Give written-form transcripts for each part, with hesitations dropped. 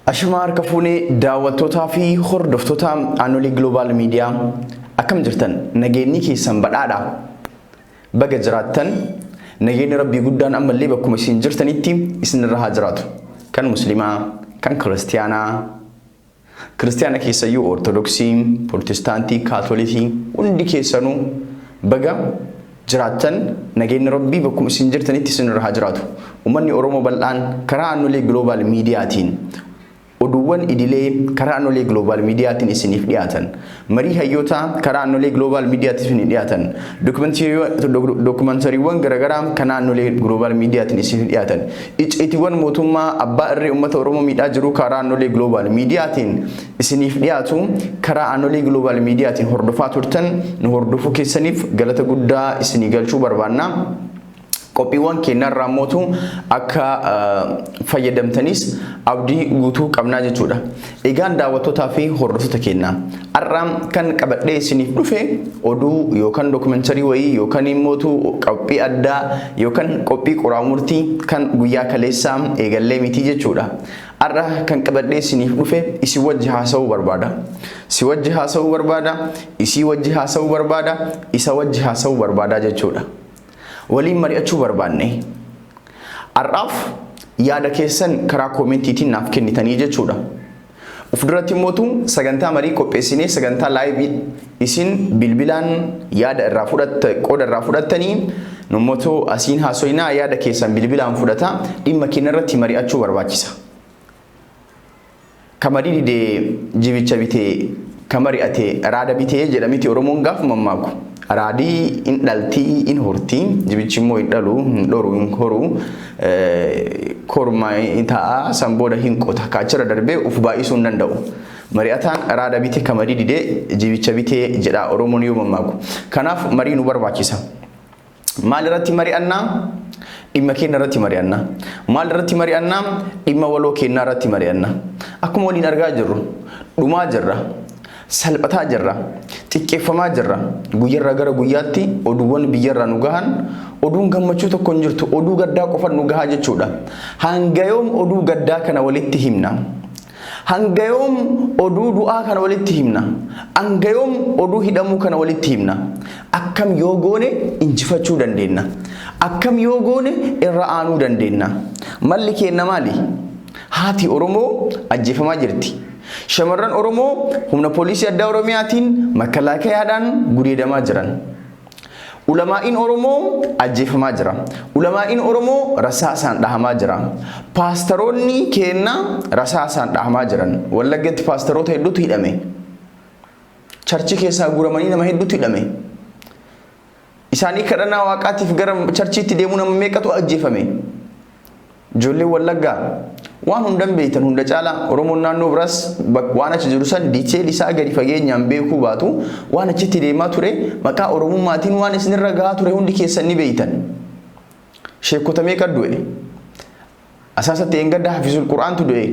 Ashamaa harka fuunee daawwattootaa fi hordoftoota Aanolee Global Media akkam jirtan? Nageenyi keessan badhaadha. Baga jiraattan. Nageenyi Rabbii guddaan ammallee bakkuma isin jirtanitti isinirra haa jiraatu. Kan Muslimaa, kan Kiristiyaanaa, Kiristiyaana keessayyuu Ortodoksii, Pirootestaantii, Kaatolikii hundi keessanuu baga jiraattan. Nageenyi Rabbii bakkuma isin jirtanitti isinirra haa jiraatu. Uummanni Oromoo bal'aan karaa Aanolee Global Miidiyaatiin oduuwwan idilee karaa Aanolee Global Miidiyaatiin isiniif dhiyaatan, marii hayyootaa karaa Aanolee Global Miidiyaatiin isiniif dhiyaatan, dookumantariiwwan garaagaraa karaa Aanolee Global Miidiyaatiin isiniif dhiyaatan, icciitiiwwan mootummaa abbaa irree uummata Oromoo miidhaa jiru karaa Aanolee Global Miidiyaatiin isiniif dhiyaatu karaa Aanolee Global Miidiyaatiin hordofaa turtan, nu hordofuu keessaniif galata guddaa isinii galchuu barbaanna. Qophiiwwan keenyarraa mootu akka fayyadamtanis abdii guutuu qabnaa jechuudha. Egaan daawwattootaa fi hordoftoota keenyaa, har'a kan qabadhee isiniif dhufe oduu yookaan dookumentarii wayii yookaan immootu qophii addaa yookaan qophii qoraamurtii kan guyyaa kaleessaa eegallee miti jechuudha. Har'a kan qabadhee isiniif dhufe isin wajji haasa'uu barbaada. Si wajji haasa'uu barbaada, isii wajji haasa'uu barbaada, isa wajji haasa'uu barbaada jechuudha. Waliin mari'achuu barbaanne. Har'aaf yaada keessan karaa koomentiitiin naaf kennitanii jechuudha. Uf duratti immootu sagantaa marii qopheessinee, sagantaa live isin bilbilaan yaada irraa fudhatta, qooda irraa fudhattanii, nummootu asiin haasoyinaa, yaada keessan bilbilaan fudhata, dhimma keenya irratti mari'achuu barbaachisa. Kamarii didee jibicha bitee, kamari'atee raada bitee jedhamiti Oromoon gaaf mammaaku. Raadii in dhaltii, in hortii, jibichi immoo hin dhalu, hin dhoru, hin horu, korma ta'a, san booda hin qota. Kaachirra darbee uf baay'isuu hin danda'u. Mari'ataan raada bitee, kamarii didee jibicha bitee jedha Oromoon yoo mammaaku. Kanaaf marii nu barbaachisa. Maal irratti mari'annaa? Dhimma keenya irratti mari'annaa. Maal irratti mari'annaa? Dhimma waloo keenyaa irratti mari'annaa. Akkuma waliin argaa jirru, dhumaa jirra. Salphataa jirra. Xiqqeeffamaa jirra. Guyyarraa gara guyyaatti oduuwwan biyyarraa nu gahan oduun gammachuu tokko hin jirtu. Oduu gaddaa qofa nu gahaa jechuudha. Hanga yoom oduu gaddaa kana walitti himna? Hanga yoom oduu du'aa kana walitti himna? Hanga yoom oduu hidhamuu kana walitti himna? Akkam yoo goone injifachuu dandeenya? Akkam yoo goone irra aanuu dandeenya? Malli keenna maali? Haati Oromoo ajjeefamaa jirti. Shamarran Oromoo humna poolisii addaa Oromiyaatiin makkalaakayaadhaan gudeedamaa jiran. Ulamaa'iin Oromoo ajjeefamaa jira. Ulamaa'iin Oromoo rasaasaan dhahamaa jira. Paastaroonni keenna rasaasaan dhahamaa jiran. Wallaggatti paastaroota hedduutu hidhame. Charchii keessaa guuramanii nama hedduutu hidhame. Isaanii kadhannaa waaqaatiif gara charchiitti deemuu nama meeqatu ajjeefame? Ijoolleen Wallaggaa waan hundan beektan, hunda caalaa Oromoon naannoo biraas waan achi jiru san detail isaa gadi fageenyaan beekuu baatu, waan achitti deemaa ture, maqaa Oromummaatiin waan isinirra gahaa ture hundi keessan ni beektan. Sheekota meeqa du'e? Asaasatti eengadda Hafizul Qur'aantu du'e.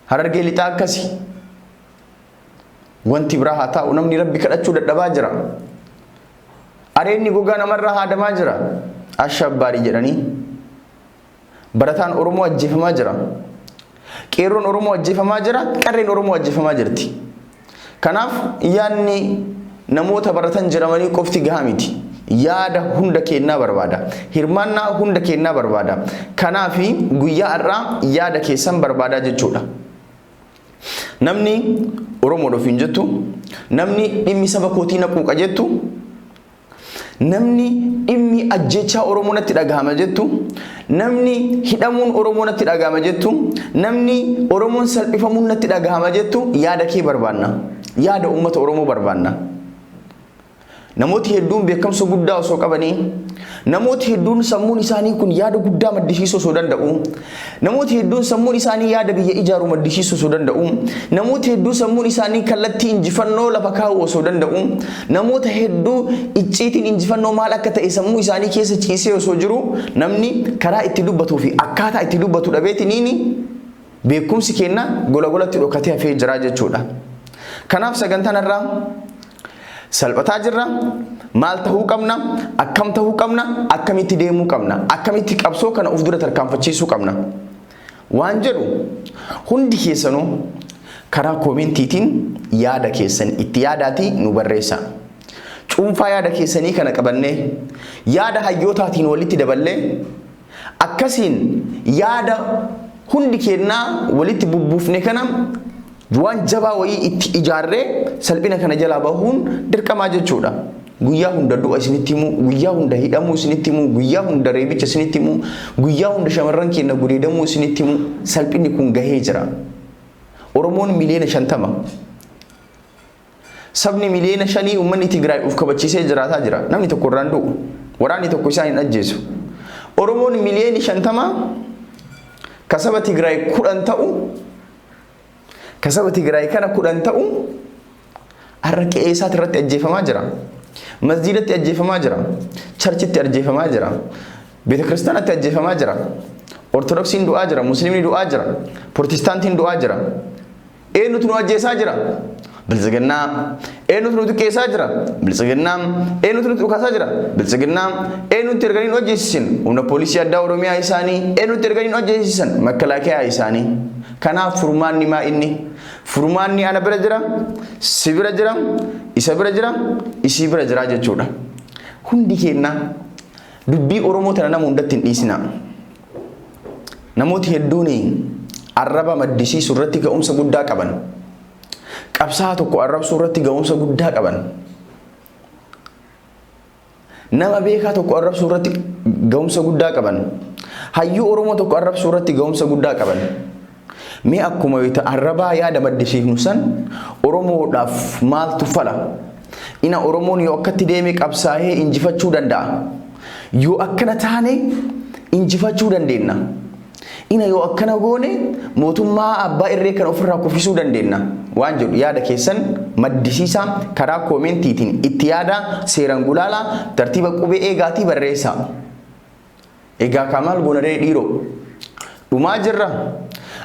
Harargee Lixaa akkasi. Wanti biraa haa taa'u, namni Rabbi kadhachuu dadhabaa jira. Areenni gogaa namarraa haadamaa jira. Ashabbaarii jedhanii. Barataan Oromoo ajjeefamaa jira. Qeerroon Oromoo ajjeefamaa jira. Qarreen Oromoo ajjeefamaa jirti. Kanaaf yaadni namoota baratan jedhamanii qofti gahaa miti. Yaada hunda kennaa barbaada. Hirmaannaa hunda kennaa barbaada. Kanaaf guyyaa har'aa yaada keessan barbaadaa jechuudha. Namni Oromoodha ofiin jettu, namni dhimmi saba kootii na quuqa jettu, namni dhimmi ajjechaa Oromoo natti dhagahama jettu, namni hidhamuun Oromoo natti dhagahama jettu, namni Oromoon salphifamuun natti dhagahama jettu, yaada kee barbaanna. Yaada uummata Oromoo barbaanna. Namooti hedduun beekamsa guddaa osoo qabanii, namooti hedduun sammuun isaanii kun yaada guddaa maddisiisuu osoo danda'u, namooti hedduun sammuun isaanii yaada biyya ijaaru maddisiisuu osoo danda'u, namooti hedduu sammuun isaanii kallattii injifannoo lafa kaa'uu osoo danda'u, namoota hedduu icciitiin injifannoo maal akka ta'e sammuu isaanii keessa ciisee osoo jiru, namni karaa itti dubbatuu fi akkaataa itti dubbatu dhabeetiniini beekumsi keenya gola golatti dhokatee hafee jira jechuudha. Kanaaf sagantaan irraa salphataa jirra. Maal ta'uu qabna? Akkam ta'uu qabna? Akkamitti deemuu qabna? Akkamitti qabsoo kana of dura tarkaanfachiisuu qabna? Waan jedhu hundi keessanuu karaa koomentiitiin yaada keessan itti yaadaatii nu barreessaa. Cuunfaa yaada keessanii kana qabannee yaada hayyootaatiin walitti daballee akkasiin yaada hundi kennaa walitti bubbuufne kana waan jabaa wayii itti ijaarree salphina kana jalaa bahuun dirqamaa jechuudha. Guyyaa hunda du'a isinitti himuu, guyyaa hunda hidhamuu isinitti himuu, guyyaa hunda reebicha isinitti himuu, guyyaa hunda shamarran keenya gudeedamuu isinitti himuu, salphinni kun gahee jira. Oromoon 50 miliyoona. Sabni 5 miliyoona uummanni Tigraay of kabachiisee jiraataa jira. Namni tokko irraan du'u. Waraanni tokko isaan hin ajjeesu. Oromoon 50 miliyoona ka saba Tigraay 10 ta'u, ka saba Tigraay kana 10 ta'u, har'a qe'ee isaati irratti ajjeefamaa jira. Masjiidatti ajjeefamaa jira. Charchitti ajjeefamaa jira. Beeta kiristaanatti ajjeefamaa jira. Ortodoksiin du'aa jira. Musliimni du'aa jira. Protestaantiin du'aa jira. Eenyutu nu ajjeesaa jira? Biltsiginnaa. Eenyutu nu xiqqeessaa jira? Biltsiginnaa. Eenyutu nu dhukaasaa jira? Biltsiginnaa. Eenyutti erganii nu ajjeesisan? Humna poolisii addaa Oromiyaa isaanii. Eenyutti erganii nu ajjeesisan? Makalaakiyaa isaanii. Kanaaf furmaanni maa inni? Furmaanni ana bira jira, si bira jira, isa bira jira, isii bira jira jechuudha. Hundi keenya dubbii Oromoo tana nama hundatti hin dhiisina. Namooti hedduun arraba maddisiisuu irratti ga'umsa guddaa qaban. Qabsaa tokko arrabsuu irratti ga'umsa guddaa qaban. Nama beekaa tokko arrabsuu irratti ga'umsa guddaa qaban. Hayyuu Oromoo tokko arrabsuu irratti ga'umsa guddaa qaban. Mee akkuma arrabaa yaada maddisiifnu san, Oromoodhaaf maaltu fala? Ina Oromoon yoo akkatti deeme qabsaa'ee injifachuu danda'a. Yoo akkana taane injifachuu dandeenya. Ina yoo akkana goone mootummaa abbaa irree kan ofirraa kuffisuu dandeenya. Waan jedhu yaada keessan maddisiisaa, karaa koomentiitiin itti yaada, seeraan gulaalaa, tartiiba qubee eegaatii barreessaa. Egaa kaa maal goona ree dhiiroo? Dhumaa jirra.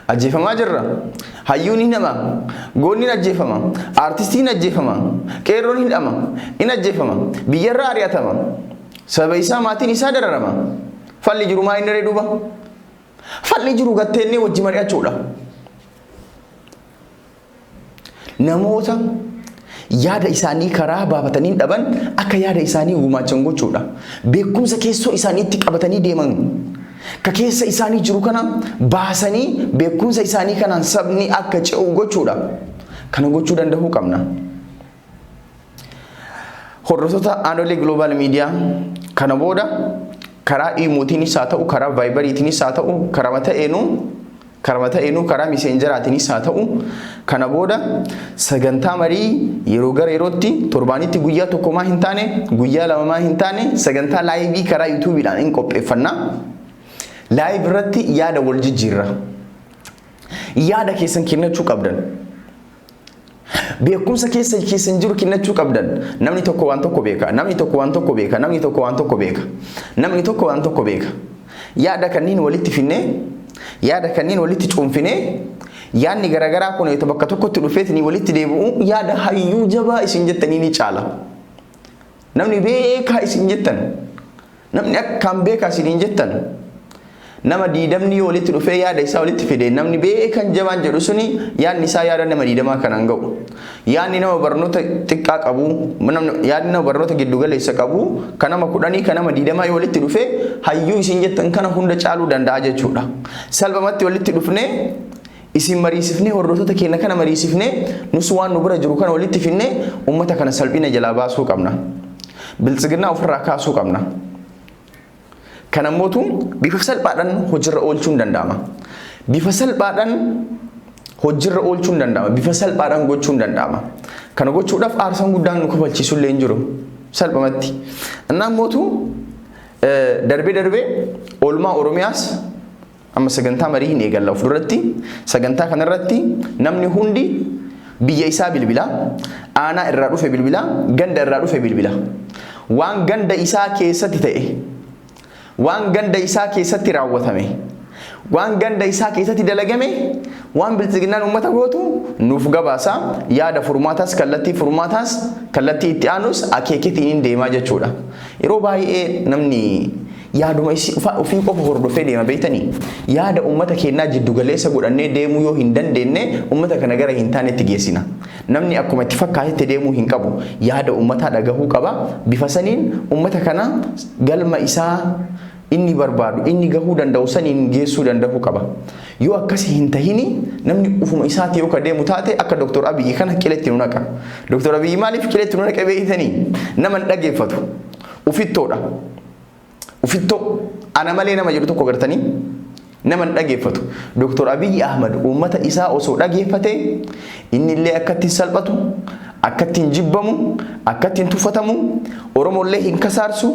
Ajjeefamaa jirra. Hayyuun hidhama. Goonni hin ajjeefama. Aartistiin ajjeefama. Qeerroon hidhama. In ajjeefama. Biyyarraa ari'atama. Sababa isaa maatiin isaa dararama. Falli jiru maa inni ree duuba? Falli jiru gatteennee wajji mari'achuudha. Namoota yaada isaanii karaa baafatanii dhaban akka yaada isaanii gumaachan gochuudha. Beekumsa keessoo isaaniitti qabatanii deeman, ka keessa isaanii jiru kana baasanii beekumsa isaanii kanaan sabni akka ce'u gochuudha. Kana gochuu danda'uu qabna. Hordoftoota Aanolee Global Media, kana booda karaa iimootiinis haa ta'u, karaa vaayibariitiinis haa ta'u, karaa ta'eenuu, karaa miseenjeraatiinis haa ta'u, kana booda sagantaa marii yeroo gara yerootti, torbaanitti guyyaa tokkomaa hin taane, guyyaa lamamaa hin taane, sagantaa live karaa yuutuubiidhaan hin qopheeffanna. Live irratti yaada wal jijjiirra. Yaada keessan kennachuu qabdan. Beekumsa keessa keessan jiru kennachuu qabdan. Namni tokko waan tokko beeka. Namni tokko waan tokko beeka. Namni tokko waan tokko beeka. Namni tokko waan tokko beeka. Yaada kanneen walitti finnee, yaada kanneen walitti cuunfinee, yaadni garaagaraa kun bakka tokkotti dhufeetini walitti deebi'u, yaada hayyuu jabaa isin jettanii ni caala. Namni beekaa isin jettan, namni akkaan beekaa isiniin jettan, nama 20ni yoo walitti dhufee yaada isaa walitti fide, namni beekan jabaan jedhu suni yaadni isaa yaada nama 20 kanaan ga'u. Yaadni nama barnoota xiqqaa qabu, yaadni nama barnoota giddugaleessa qabu, kan nama 10, kan nama 20 yoo walitti dhufee, hayyuu isin jettan kana hunda caaluu danda'a jechuudha. Salphumatti walitti dhufnee isin mariisifnee, hordoftoota keenya kana mariisifnee, nus waan nu bira jiru kana walitti finnee uummata kana salphina jalaa baasuu qabna. Biltsiginnaa ofirraa kaasuu qabna. Kana mootu bifa salphaadhaan hojiirra oolchuun danda'ama. Bifa salphaadhaan hojiirra oolchuun danda'ama. Bifa salphaadhaan gochuun danda'ama. Kana gochuudhaaf aarsaan guddaan nu kafalchiisu illee hin jiru. Salphumatti. Innaan mootu darbee darbee oolmaa Oromiyaas amma sagantaa marii hin eegalla of duratti. Sagantaa kanarratti namni hundi biyya isaa bilbila, aanaa irraa dhufe bilbila, ganda irraa dhufe bilbila. Waan ganda isaa keessatti ta'e, waan ganda isaa keessatti raawwatame, waan ganda isaa keessatti dalagame, waan biltsiginnaan uummata gootu nuuf gabaasa. Yaada furmaataas, kallattii furmaataas, kallattii itti aanus akeeketiin hin deemaa jechuudha. Yeroo baay'ee namni Yaaduma ofii qofa hordofee deema beektanii. Yaada uummata keenyaa jiddugaleessa godhannee deemuu yoo hin dandeenye, uummata kana gara hin taanetti geessina. Namni akkuma itti fakkaatetti deemuu hin qabu. Yaada uummataa dhagahuu qaba. Bifa saniin uummata kana galma isaa inni barbaadu, inni gahuu danda'u saniin geessuu danda'uu qaba. Yoo akkasii hin tahini, namni ufuma isaati yoo ka deemu taate, akka Dr. Abiyyi kana qiletti nu naqa. Dr. Abiyyi maaliif qiletti nu naqa beektanii? Nama hin dhageeffatu. Ufittoodha. Ufittoo ana malee nama jedhu tokko gartanii nama hin dhageeffatu. Dr. Abiyyi Ahmad uummata isaa osoo dhageeffate, inni illee akka ittiin salphatu, akka ittiin jibbamu, akka ittiin tuffatamu, Oromollee hin kasaarsu,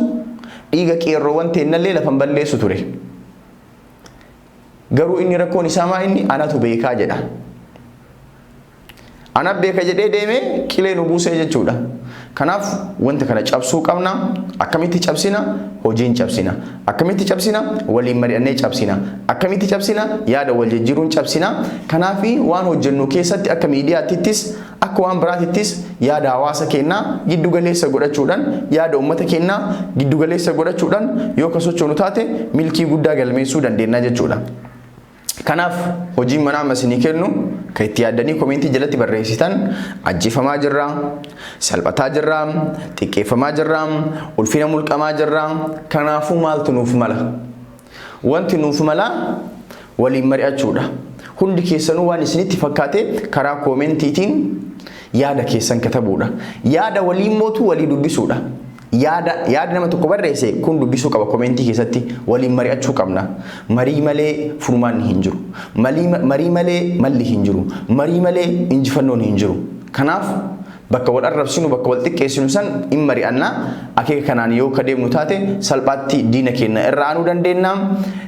dhiiga qeerroowwan teennallee lafan balleessu ture. Garuu inni rakkoon isaa maa inni anatu beekaa jedha. Ana beeka jedhee deemee qilee nu buusee jechuudha. Kanaaf wanta kana cabsuu qabna. Akkamitti cabsina? Hojiin cabsina. Akkamitti cabsina? Waliin mari'annee cabsina. Akkamitti cabsina? Yaada wal jijjiiruun cabsina. Kanaaf waan hojjennu keessatti, akka miidiyaatittis akka waan biraatittis, yaada hawaasa keenyaa giddu galeessa godhachuudhaan, yaada uummata keenyaa giddu galeessa godhachuudhaan yoo ka sochoonu taate, milkii guddaa galmeessuu dandeenya jechuudha. Kanaaf hojiin manaa amma isinii kennu kan itti yaaddanii comment jalatti barreessitan: ajjeefamaa jirra, salphataa jirra, xiqqeeffamaa jirra, ulfina mulqamaa jirra. Kanaafuu maaltu nuuf mala? Wanti nuuf mala waliin mari'achuudha. Hundi keessanuu waan isinitti fakkaate karaa commentiitiin yaada keessan katabuudha. Yaada waliin mootu walii dubbisuudha. Yaada nama tokko barreesse kun dubbisuu qaba, comment keessatti waliin mari'achuu qabna. Marii malee furmaanni hin jiru. Marii malee malli hin jiru. Marii malee injifannoon hin jiru. Kanaaf bakka wal arrabsinu, bakka wal xiqqeessinu san hin mari'annaa. Akeeka kanaan yoo ka deemnu taate, salphaatti diina keenya irra aanuu dandeenya.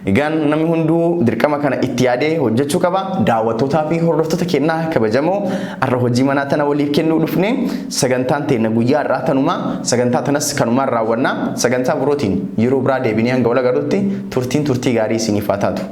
Egaan namni hunduu dirqama kana itti yaadee hojjechuu qaba. Daawwattootaa fi hordoftoota keenyaa kabajamoo, har'a hojii manaa tana waliif kennuu dhufne. Sagantaan teenya guyyaa har'aa tanuma. Sagantaa tanas kanumaan raawwannaa. Sagantaa birootiin yeroo biraa deebinee hanga wal agarrutti, turtiin turtii gaarii isiniif haa taatu.